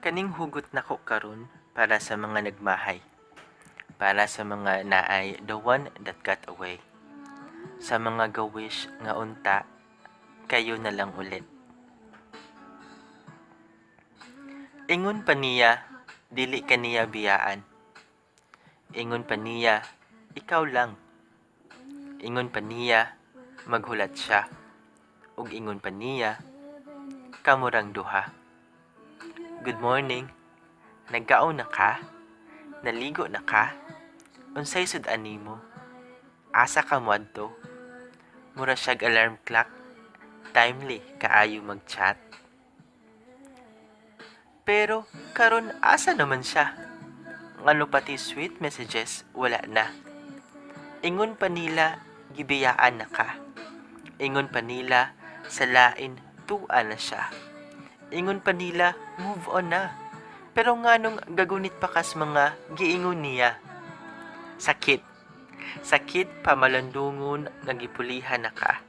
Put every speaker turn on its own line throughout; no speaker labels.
Kaning hugot nako karon para sa mga nagmahay. Para sa mga naay the one that got away. Sa mga ga-wish nga unta kayo na lang ulit. Ingon pa niya, dili ka niya biyaan. Ingon pa niya, ikaw lang. Ingon pa niya, maghulat siya. Ug ingon pa niya, kamurang duha. Good morning. Nagkaon na ka? Naligo na ka? Unsay sud-an nimo? Asa ka moadto? Mura siyag alarm clock. Timely kaayo mag-chat. Pero karon asa naman siya? Ngano pati sweet messages wala na. Ingon pa nila gibiyaan na ka. Ingon pa nila sa lain tua na siya. Ingon pa nila move on na. Pero nganong gagunit pa kas mga giingon niya? Sakit. Sakit pamalandungon nga gipulihan na ka.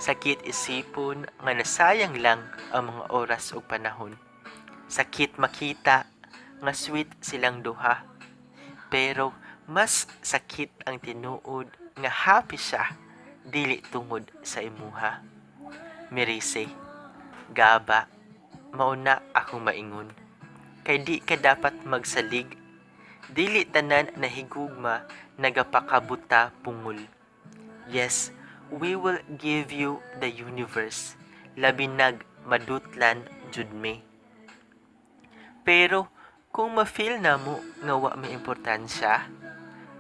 Sakit isipon nga nasayang lang ang mga oras ug panahon. Sakit makita nga sweet silang duha. Pero mas sakit ang tinuod nga happy siya dili tungod sa imuha. Merise, gaba, mauna akong maingon. Kay di ka dapat magsalig. Dili tanan na higugma nagapakabuta pungol. Yes, we will give you the universe. Labi nag madutlan jud mi. Pero kung ma-feel namo nga wa may importansya,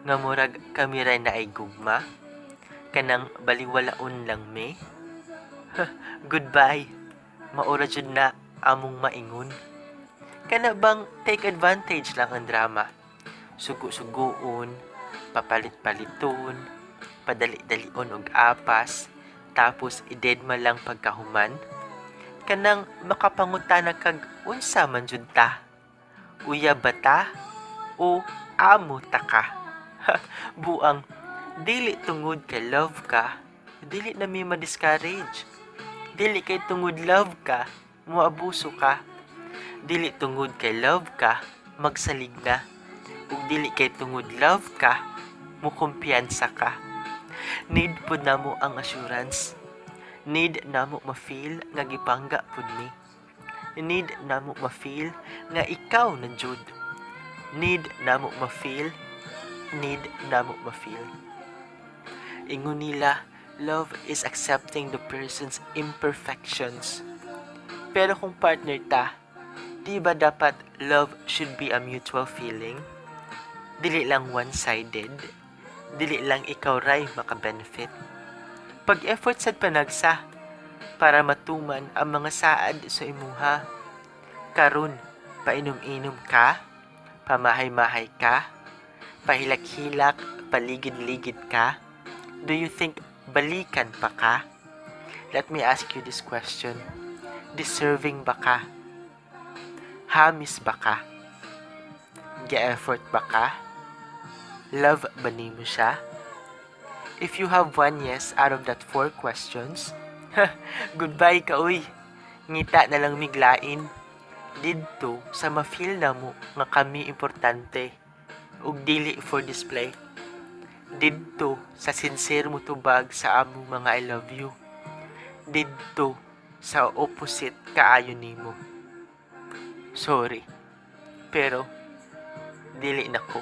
nga murag kami ra naay gugma, kanang baliwalaon lang mi, goodbye. Maura jud na among maingon. Kana bang take advantage lang ang drama? Sugo-sugoon, papalit-paliton, padali-dalion og apas, tapos idedma lang pagkahuman. Kanang makapangutana kag unsa man jud ta? Uyab ba ta? O amo ta ka? Buang, dili tungod kay love ka, dili na mi ma-discourage. Dili kay tungod love ka, moabuso ka. Dili tungod kay love ka, magsalig na. Ug dili kay tungod love ka, mukumpiyansa ka. Need pud namo ang assurance. Need namo ma-feel nga gipangga pud mi. Need namo ma-feel nga ikaw na jud. Need namo ma-feel, need namo ma-feel. Ingon nila, love is accepting the person's imperfections. Pero kung partner ta, di ba dapat love should be a mutual feeling? Dili lang one-sided. Dili lang ikaw ray maka-benefit. Pag-effort sad panagsa para matuman ang mga saad sa imuha. Karon, painom-inom ka, pamahay-mahay ka, pahilak-hilak, paligid-ligid ka. Do you think balikan pa ka? Let me ask you this question. Deserving ba ka? Hamis ba ka? Ge-effort ba ka? Love ba nimo siya? If you have one yes out of that four questions, goodbye ka uy. Ngita na lang miglain. Didto sa ma-feel namo nga kami importante ug dili for display. Didto sa sincere mo tubag sa among mga "I love you." Didto sa opposite kaayo nimo. Sorry. Pero dili na ko.